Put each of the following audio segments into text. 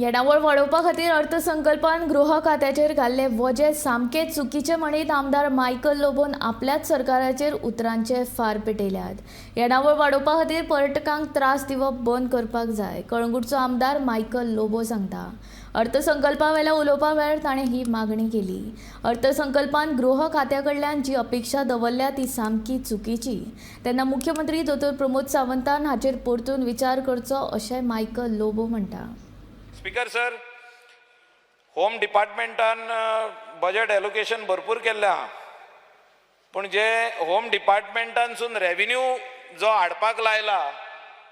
येणावळ वाडोवपा खातीर अर्थसंकल्पान गृह खात्याचेर घाल्ले वजें सामकें चुकीचें म्हणीत आमदार मायकल लोबोन आपल्याच सरकाराचेर उतरांचे फार पेटयल्यात. येणावळ वाडोवपा खातीर पर्यटकांक त्रास दिवप बंद करपाक जाय, कळंगूटचो आमदार मायकल लोबो सांगता. अर्थसंकल्पा वेल्या उलोवपा वेळार ताणें ही मागणी केली. अर्थसंकल्पान गृह खात्या कडल्यान जी अपेक्षा दवरल्या ती सामकी चुकीची. तेन्ना मुख्यमंत्री दोतोर प्रमोद सावंतान हाचेर परतून विचार करचो, अशें मायकल लोबो म्हणटा. स्पीकर सर, होम डिपार्टमेंटान बजेट एलोकेशन भरपूर केल्लें आहा, पूण जे होम डिपार्टमेंटानसून रेविन्यू जो हाडपाक लायला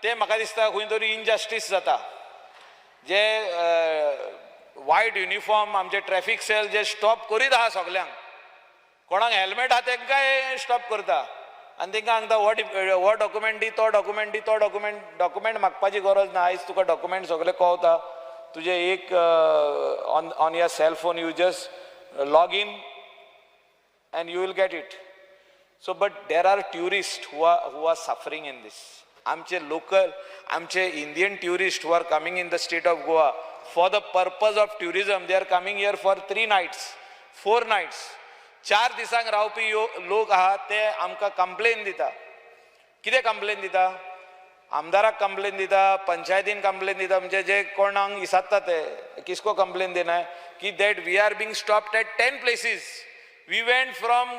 ते म्हाका दिसता खंय तरी इनजस्टीस जाता. जे वायट युनिफॉर्म आमचे ट्रॅफीक सेल जे स्टॉप करीत आहा सगल्यांक, कोणाक हेल्मेट आहा तेंकांय स्टॉप करता आनी तेंकां सांगता हो हो डॉक्युमेंट दी, तो डॉक्युमेंट दी, तो डॉक्युमेंट. डॉक्युमेंट मागपाची गरज ना. आयज तुका डॉक्युमेंट सगळे कळता. तुजें एक on your cell phone you just log in and you will get it. So but there are tourist who are suffering in this. आमचे लोकल, आमचे Indian tourist who are coming in the state of Goa for the purpose of tourism, they are coming here for 3 nights, 4 nights. 4 दिसांक रावपी यो लोक आहात, ते आमकां complain दिता. कितें कंप्लेन दिता? आमदाराक कंप्लेन दिता, पंचायतीन कंप्लेन दिता, म्हणजे जे कोणाक इसारता ते. किसको कंप्लेन देना है की that we are being stopped at 10 places. We went from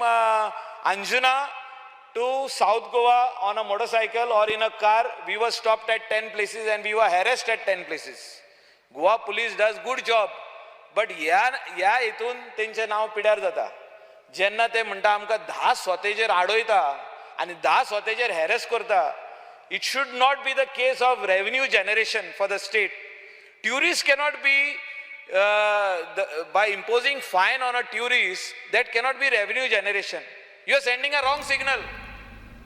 Anjuna to South Goa on a motorcycle or in a car. We were stopped at 10 places and we were harassed at 10 places. Goa Police does good job, but ह्या हितून तेंचें नांव पिड्यार जाता. जेन्ना ते म्हणटा आमकां 10 सोतेचेर आडयता आनी 10 सोतेचेर हॅरेस करता. It should not be the case of revenue generation for the state. Tourist cannot be, by imposing fine on a tourist, that cannot be revenue generation. You are sending a wrong signal.